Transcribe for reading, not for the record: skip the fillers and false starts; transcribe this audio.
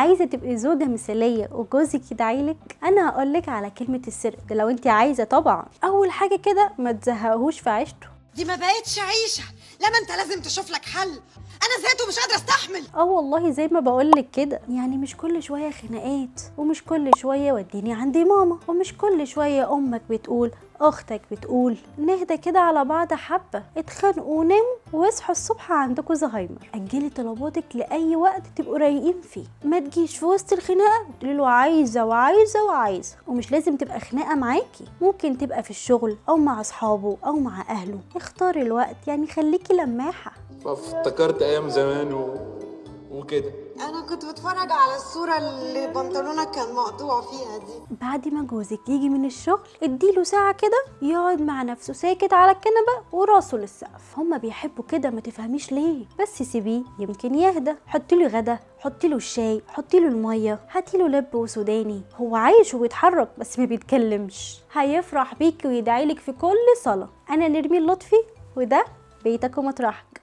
عايزه تبقي زوجه مثاليه وجوزك يدعيلك؟ انا هقولك على كلمة السر ده لو انت عايزه طبعا. اول حاجة كده ما تزهقهوش في عيشته. دي ما بقتش عيشه، لا ما انت لازم تشوف لك حل، انا زهقت ومش قادرة استحمل. اه والله زي ما بقولك كده، يعني مش كل شوية خناقات، ومش كل شوية وديني عندي ماما، ومش كل شوية امك بتقول اختك بتقول. نهدى كده على بعض حبه، اتخانقوا وناموا واصحوا الصبح عندكوا زهايمر. اجلي طلباتك لاي وقت تبقوا رايقين فيه، ما تجيش في وسط الخناقة تقولي له عايزه وعايزه وعايزه. ومش لازم تبقى خناقه معاكي، ممكن تبقى في الشغل او مع اصحابه او مع اهله. اختاري الوقت، يعني خليكي لماحه. فافتكرت ايام زمان وكده. انا كنت بتفرج على الصورة اللي بنطلونك كان مقطوع فيها دي. بعد ما جوزك يجي من الشغل اديله ساعة كده يقعد مع نفسه ساكت على الكنبة وراسه للسقف. هما بيحبوا كده، ما تفهميش ليه، بس سيبيه يمكن يهدى. حطيله غدا، حطيله الشاي، حطيله المية، هاتيله لب وسوداني. هو عايش وبيتحرك بس ما بيتكلمش. هيفرح بيكي ويدعيلك في كل صلاة. أنا نرمين لطفي، وده بيتك ومطرحك.